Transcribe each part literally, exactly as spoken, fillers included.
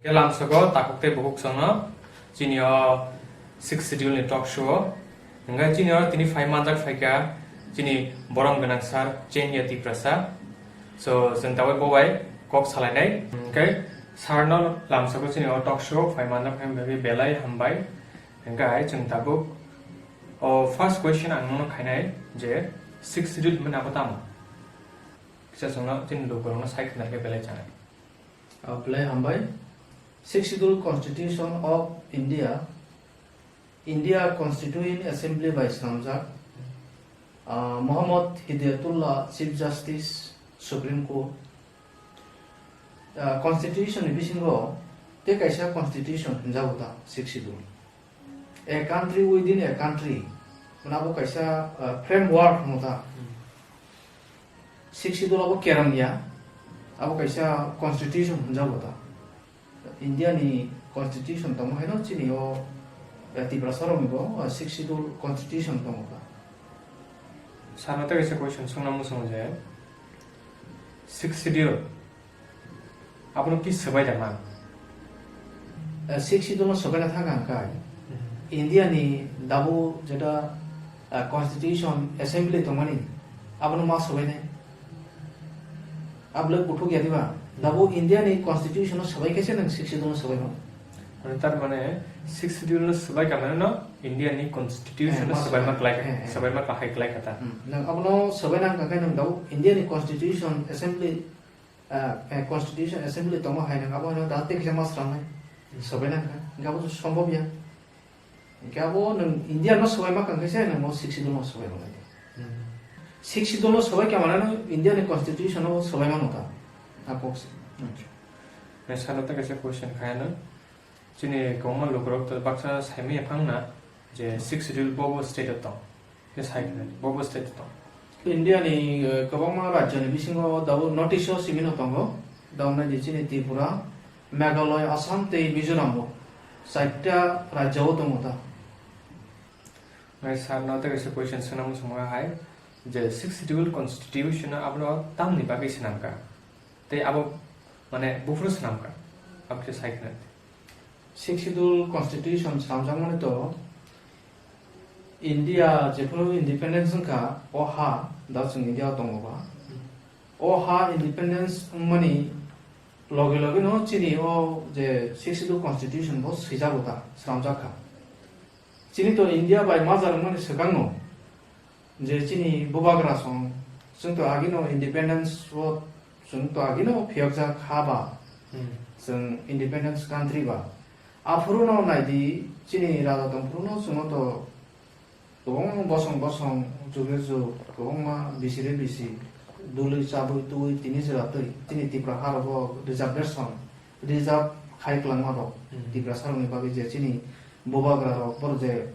Khe lamsoko takhuk tei bukhuk songno chini o Sixth Schedule ni talk show o. Hingkhe chini o tini phai manjak phaikha chini borom gwnang sir Chenya Tiprasa. So, chwng tabuk bo bai kok salainai. Hingkhe sir no lamsoko chini o talk show phai manjak phaima bagwi belai hambai. Hingkhe hai chwng tabuk o first question ang nono khainai je Sixth Schedule hwnmani abo tamo? Kisa chwngno chini lukurokno sai khna khe belai chanai. Ah, belai hambai. Sixth Schedule Constitution of India, India Constituent Assembly bai swnamjak. Ah, Mohammad Hidayatullah, Chief Justice, Supreme Court. Ah, Constitution ni bisingo tei kaisa Constitution hwnjago ta, Sixth Schedule. A country within a country. Mane abo kaisa, ah, framework hwngo ta. Hmm. Sixth Schedule abo kerang ya, abo kaisa constitution hwnjago ta. India ni constitution tongma haino chini o, eh, Tiprasa rokni bo, eh, Sixth Schedule constitution tongo ta. Sir no tei kaisa question swngna muchungo je, Sixth Schedule abono ki swbai da man? Eh, Sixth Schedule no swbaina thang ang kai. Mhm. India ni dabu jeta, eh, constitution assembly tongmani abono ma swbainai. Abole kuthuk ya diba? Dabu India ni constitution no swbai kaisa nang Sixth Schedule no swbai mano. Mane tar mane Sixth Schedule no swbai ka mane no India ni constitution Eh, no ma swbai ma swbai. Klai ka, Eh, eh. Swbai ma kahai klai ka ta. Hmm. Nang abono swbai nang ka kai nang dabu India ni constitution assembly Ah, eh, Constitution Assembly tongma hai nang abo no da tei kisa ma srangnai. Sobai nang kha. Hingke abo sombhob ya. Hingke abo nang India no sobai ma kang khe se nang mo Sixth Schedule no sobai ma nai. Hmm. Sixth Schedule no sobai khe mane no India ni Constitution no sobai ma nota. A kok se. Acha. Nai salo ta kaisa question kha ya no. Chini kwbangma lukurok to baksa saimanya phang na je Sixth Schedule bobo state o tong. Khe sai khe bobo state o tong. India ni, eh, kwbangma rajyo ni bisingo dabo North East o simi no tongo. Dabo nai di chini Tripura, Meghalaya, Assam tei Mizoram bo. Chaita rajyo o tongo ta. Nai sir no tei kaisa question swnam swngo hai je Sixth Schedule Constitution abono tamni bagwi swnam ka? Tei abo mane buphuru swnam ka? Abo khe sai khna. Sixth Schedule Constitution swnamjakmani to India jephuru independence wngkha, o ha da chwng India o tongo ba. O ha independence wngmani loge loge no chini o je Sixth Schedule Constitution bo swijago ta, swnamjak kha. Chini to India bai majra wngmani swkang no je chini bubagra song, chwng to agino independence o, chwng to agino phiyokjak ha ba, Hmm. chwng independence country ba. Aphuru no nai di, chini raja tongphuru no chwng to kwbangma bosong bosong, juge jug, kwbangma bisi re bisi, dului chabwi twi tini jora twi, chini Tipra ha rogo reservation, reserve khai kwlangma rok, Hmm. Tiprasa rokni bagwi je chini bubagra rok, boro je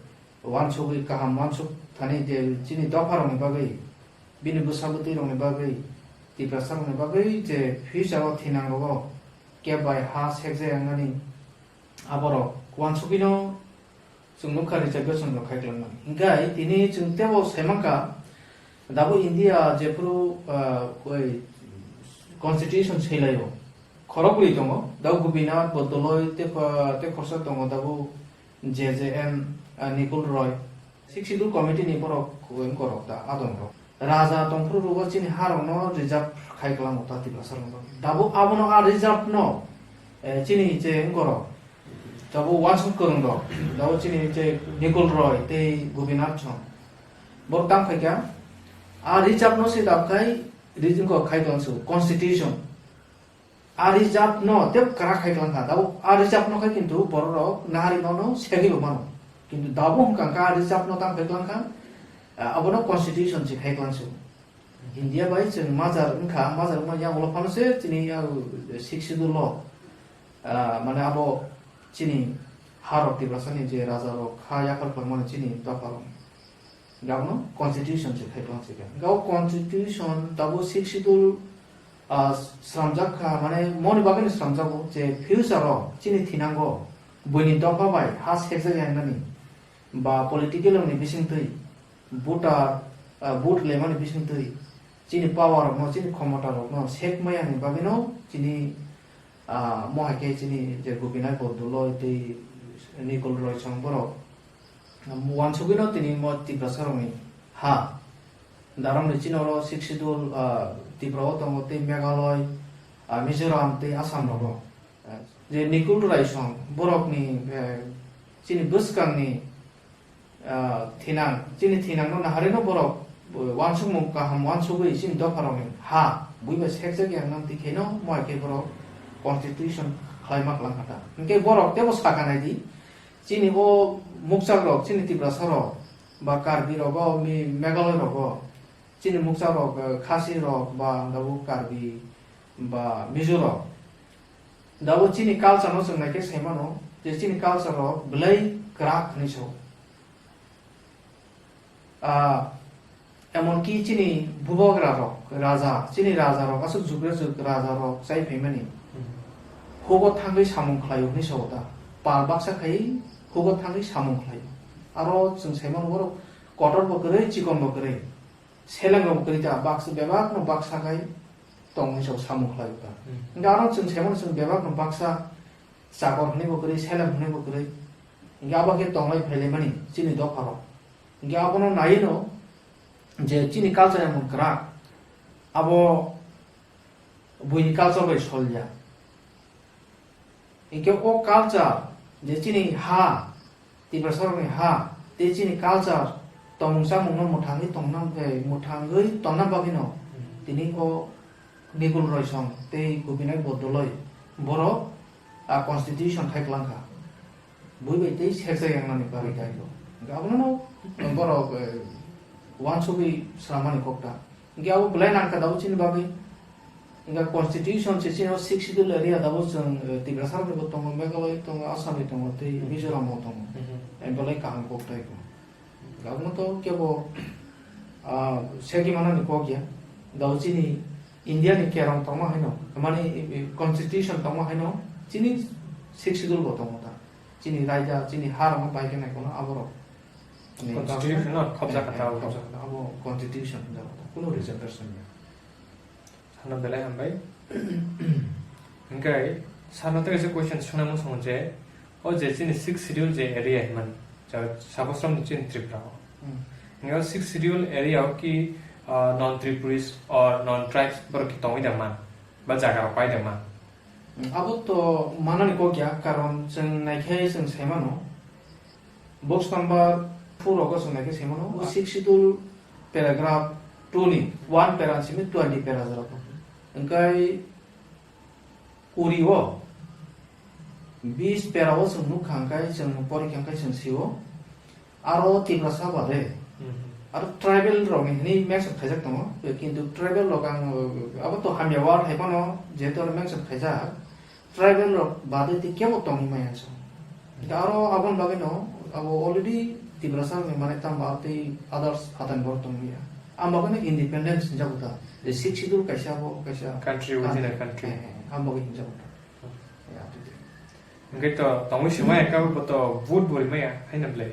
uansugwi kaham uansuk thani je chini dopha rokni bagwi, bini bwsa bwtwi rokni bagwi, Tiprasa rokni bagwi je future o thinang rogo keb bai ha sekjak yangnani aborok uansugwino chwng nukha reservation rok khai kwlangmani. Hinkhe tini chwng teibo sai mankha, dabo India jephuru, ah, oi, constitution sailaio, khorokbrwi tongo, dabo Gopinath Bordoloi tei kho-, tei khorsa tongo dabo J J M, ah, Nikul Roy. Sixth Schedule Committee ni borok wngkorok ta adongrok. Raja tongphuru rogo chini harokno reserve khai kwlango ta Tiprasa rokno. Dabo abono a reserve no, eh, chini je wngkorok. Dabo uansuk kwrwng rok. Dabo chini je Nikul Roy tei Gopinath Song. Borok tang phaikha. A reserve no se dab khai ri-, wngkok khai tongsu constitution. A reserve no tei kwrak khai tongkha. Dabo a reserve no khai kintu borok rok nahari no no segwi bo mano. Kintu dabo hwnkha kha a reserve no tang khai tongkha, ah, abono constitution se khai tongsu. India bai chwng major wngkha, major wngma yang ulo phano se chini yang Sixth Schedule o, ah, mane abo chini harok Tiprasa ni je raja rok kha yaphar kwrwngmani chini dopha rok. Gabno constitution se khai tong se kha. Gabo constitution tabo Sixth Schedule, ah, sramjak kha, mane moni bagwi no sramjago je future o chini thinango buini dopha bai ha sekjak ya hinani ba political ni bisingtwi voter, ah, vote lemani bisingtwi chini power rokno, chini khomota rokno sek maya ni bagwino chini Ah, mo hai khe chini je Gopinath Bordoloi tei Nikul Roy song borok, um, wansugwino tini mo Tiprasa rokni ha. Darokni chini oro Sixth Schedule, ah, Tripura o tongo tei Meghalaya, ah, Mizoram tei Assam rogo. Ah, je Nikul Roy song borokni, eh, chini bwskangni ah, thinang, chini thinangno naharino borok, uh, wansukmung kaham wansugwi chini dopharokni ha, buibai sekjak yang nang tikhaino mo hai khe borok constitution khlai ma klang kha ta. Hinkhe borok teibo sakha nai di, chini o mukchak rok, chini Tiprasa rok, ba Karbi rogo, Mi-, Meghalaya rogo, chini mukchak rok, uh, Khasi rok, ba ang tabuk Karbi, ba Mizo rok. Dabo chini culture no chwng naikhe sai mano je chini culture rok belai kwrak hinwi sao. Ah, emonki chini bubagra rok, raja, chini raja rok, aswk jugra juk raja rok chai phaimani. Hmm. Hugo thangwi samung khlaio hinwi sao ta. Pal baksa khai hugo thangwi samung khlaio. Aro chwng sai mano borok kotor bo kwrwi, chikon bo kwrwi. Seleng rok kwrwi ta baksa bebak no baksa khai tong hinwi sao samung khlai ta. Hmm. Hingke aro chwng sai mano chwng bebak no baksa chakor hinwi bo kwrwi, seleng hinwi bo kwrwi. Hingke abo khe tonglai phailai mani chini dopha rok. Hingke abono naiwi no je chini culture emon kwrak abo buini culture bai solya. Hingke o culture je chini ha, Tiprasa rokni ha, tei chini culture, tongmung chamungno mwthangwi tongna, eh, mwthangwi tongna bagwino tini o Nikul Roy song tei Gopinath Bordoloi borok a constitution khai kwlangkha. Bui bai tei sekjak yangnani bagwi daino. Hingke abono borok, eh, wansugwi swnammani kok ta. Hingke abo belai nangkha dabo chini bagwi. Hingke constitution se chini o Sixth Schedule area dabo chwng, eh, Tiprasa rokni bo tongo, Meghalaya tongo, Assam ni tongo, tei Mizoram bo tongo. Mhm. Eh, belai kaham kok tai ko. Hingke abono to kebo, ah, segwi manani kok ya. Dabo chini India ni kerong tongma haino, mani, eh, constitution tongma haino, chini Sixth Schedule bo tongo ta. Chini raida, chini ha rokno pai khe nai kono aborok. Constitution no khobjak kha ta abo. Khobjak kha ta abo constitution hinjak kha ta. Kuno reservation ya. Hano belai hambai. Hingkai, sarno tei kaisa question swngnai muchungo je, o je chini Sixth Schedule je area hinmani, ja, Sabasram ni chini Tripura o. Hmm. Hingkai o Sixth Schedule area o ki, ah, non Tripuris or non tribes borok ki tongwi da man? Ba jaga rok pai da man? Hmm, abo to manani kok ya, karon chwng naikhe chwng sai mano. Box number four rogo chwng naikhe sai mano, o Sixth Schedule paragraph two ni one para simi twenty para jora. Hingkai kuri o bis para o chwng nukha hingkai chwng porikha hingkai chwng sio. Aro Tiprasa bade. Mhm. Aro tribal rokni hinwi mention khaijak tongo. Kintu tribal rok ang, abo to hamya word hai phano jehetu aro mention khaijak. Tribal rok bade tei kebo tongwi maya so. Hingke aro aboni bagwi no, abo already Tiprasa ni mane tamo aro tei others phatani borok tongwi ya. Ang bagwi no independence hinjago ta. Je Sixth Schedule kaisa abo kaisa country within a country. Eh, eh, ang bagwi hinjago ta. Ya, tei tei. Hingke to tongwi se maya kabo bo to vote bo rimaya haino belai.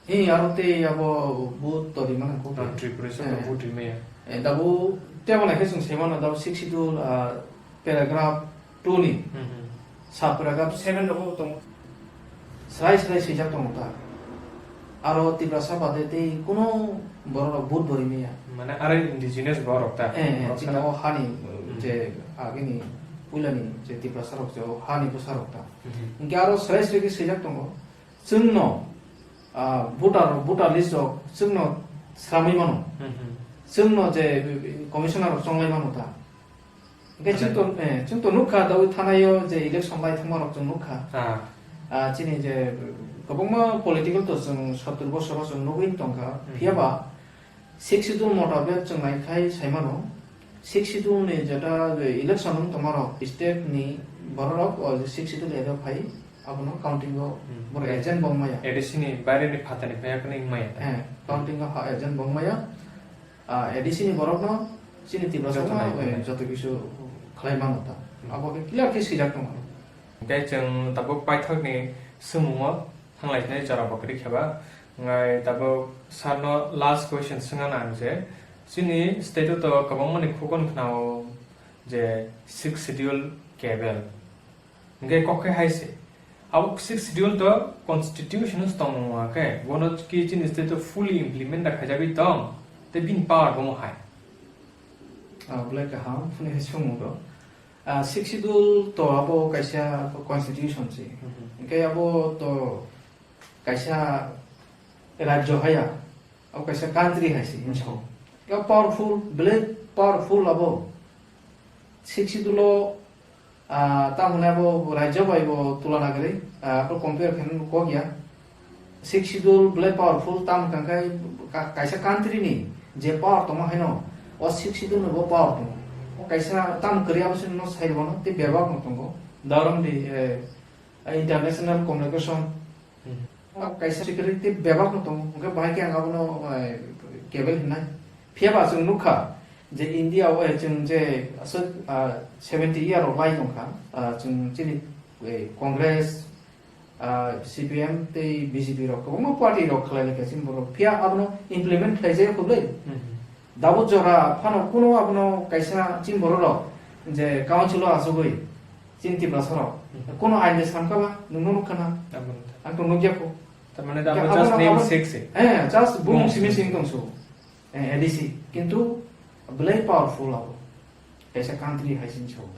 Ee, aro tei abo vote to rimani kok. Non Tripuresa to vote rimaya. Eh, dabo tei abo naikhe chwng sai mano dabo Sixth Schedule, ah, paragraph two ni, mhm, sub paragraph seven rogo tongo. Srai srai swijak tongo ta. Aro Tiprasa bade tei kuno borok rok vote bo rimaya. Mane aro indigenous borok ta? Eh, eh, borok chini ta? O hani, mhm, je agini puilani je Tiprasa rok je o hani bwsa rok ta. Mhm. Hingke aro srai srai khe swijak tongo. Chwngno, ah, voter, voter list rok chwngno sramwi mano. Mhm. Chwngno je commissioner rok chonglai mano ta. Hingke chwng to, eh, chwng to nukha, dawi thanai o je election lai thangma rok chwng nukha. Ah. Ah, chini je kwbangma political to chwng sottur bosor o chwng nugwi tongkha. Mhm. Phiya ba Sixth Schedule motabek chwng naikhai sai mano, Sixth Schedule ni jeta election wng tongmarok state ni bororok o Sixth Schedule area phai abono counting o, hmm, borok agent bo wngmaya. A D C ni baire ni phatani phai yakni wngmaya ta? Eh, counting o ha agent bo wngmaya. Ah, A D C ni borokno chini Tiprasa joto no, nai, eh, joto kisu khlai mano ta. Hmm. Abo khe clear khe swijak tongo. Hingke chwng tabuk paithakni swngmungo thanglai khe jora bo kwrwi khe ba. Hwnkhai tabuk sir no last question swngna nang je, chini state o to kwbangmani khukon khna o je Sixth Schedule kebel. Hwnkhe kok khe hai se. Abo Sixth Schedule to constitution o tongmung wngkha khe, bono ki chini state o fully implement da khaijagwi tong, tei bini power bomo hai. Ah, belai kaham, phone hai swngmung do. Ah, Sixth Schedule to abo kaisa constitution se. Mhm. Hwnkhe abo to kaisa rajyo haya, abo kaisa country hai se, hinwi sao. Abo powerful, belai powerful abo. Sixth Schedule o, ah, tamo hwnwi abo rajyo bai bo tulana kwrwi, ah, abo compare khainani kok ya. Sixth Schedule belai powerful, tamo hwnkha khe ka-, kaisa country ni je power tongma haino, o Sixth Schedule ni bo power tongo. O kaisa tamo kwrwi abo se no sai rwmano, tei bebak no tongo. Dauram di, eh, international communication. Hmm. O kaisa security bebak no tongo, hwnkhe bahai khe ang abono, eh, kebel hinai. Phiya ba chwng nukha je India o, eh, chwng je aswk, ah, seventy year rok lai tongkha, ah, chwng chini, eh, Congress, ah, C P M tei B J P rok kwbangma party rok khlai lai kha chini borok. Phiya abono implement khlai jaya kho ble. Hmm. Dabo jora phano kuno abono kaisa chini borok rok je council o achugwi chini Tiprasa rok Hmm. kuno ain de samkha ba nungno nukha na. Abo nukha. Ang to nukya kho. Tamane Khe dabo abono, just name abono six se. Eh, just bumung Bumung simi simi. Sing tongso. Eh, A D C. Kintu belai powerful abo. Kaisa country hai sini sao.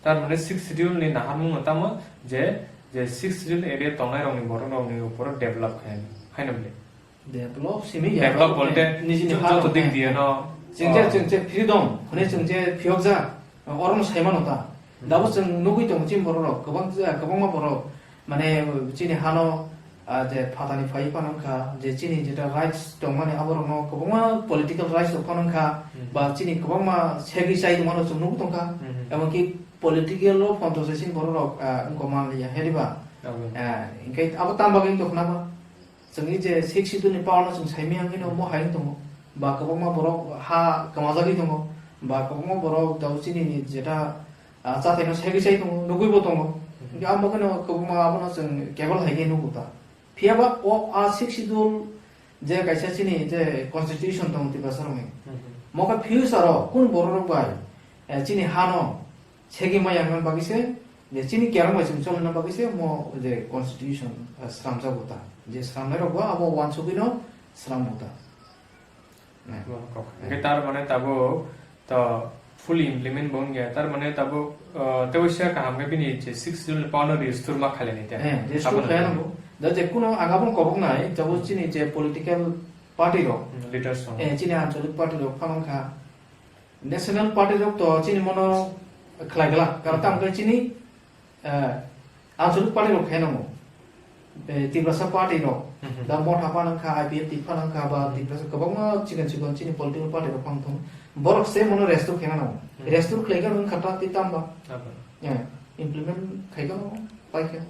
Tar mane Sixth Schedule ni naharmung no tamo je, je Sixth Schedule area tongnai rokni borok rokni upor develop khai, haino bole. Develop simi ya, Develop bolte nijini joto ha rok, dik eh. Diye no. Chwng je, Oh. Chwng je freedom, hwnwi chwng je phiyokjak, oro no sai mano ta. Hmm. Dabo chwng nugwi tongo chini borok rok, kwbang, kwbangma borok, mane chini hano, ah, je phatani phai phano wngkha, je chini jeta rights tongmani aborokno kwbangma political rights rok phano wngkha, Hmm. ba chini kwbangma segwi chai tongmano chwng nugwi tongkha. Hmm. Emonki political o photo se chini borok rok, ah, wngkha manliya, hediba? Abo. Ah, hingke abo tamo bagwi wngkha khna ba? Chwngni je Sixth Schedule ni power no chwng saimaya hwnkheno omo hai wng tongo. Ba kwbangma borok ha kwmajagwi tongo. Ba kwbangma borok dao chini ni jeta, ah, chathai no segwi sai tongo, nugwi bo tongo. Mhm. Hingke amo kheno kwbangma abono chwng cable hai khe nugo ta. Phiya ba o a Sixth Schedule je kaisa chini je constitution tongo Tiprasa rokni. Mhm. Mo khe future o kunu borok rok bai, eh, chini hano Segwi maya wngmani bagwi se, je chini kerong bai chwng cholna bagwi se mo je constitution, ah, sramjago ta. Je sramnai rok bo abo uansugwi no sramo ta. Nai. Bo kok. Hingke tar mane tabuk to fully implement bo wngya. Tar mane tabuk, ah, tei waisa kaham khe bini je Sixth Schedule ni power no restore ma khailani te. Eh, restore Abo khlai no. Nango. Da je kuno ang abo kobok nai, tabuk chini je political party rok. Hmm, leaders rok. Eh, chini ancholic party rok phalangkha. National party rok to chini mono khlai glak, karon Hmm. tamo khe chini, eh, ancholic party rok khe nango. Eh, Tiprasa party rok, Hmm. da Motha phano wngkha, I P F T phano wngkha, ba Hmm. Tiprasa kwbangma chikon chikon chini political party rok phano thung. Borok se mono restore khe nango. Hmm. Restore khlai khe wngkha ta tei tamba. Abo. Eh, implement khai khe nango, pai khe.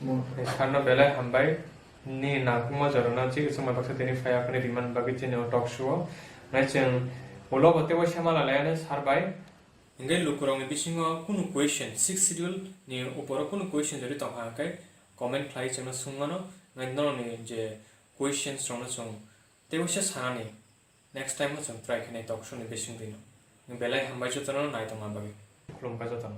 Mo- Sir no belai hambai. Ni nangkukma jorano chikisongma baksa tini phai aphani rimani bagwi chini o talk show o. Nai chwng ulo bo teibo sema lalai ano sir bai. Hingke lukurokni bisingo kunu question, Sixth Schedule ni uporo kunu question jodi tongkha hingke comment khlai chwngno swngmano. Nai norokni je questions rokno chwng teibo se sanani. Next time o chwng try khainai talk show ni bisingtwi no. Belai hambai jotono naitongma bagwi. Khulumkha jotono.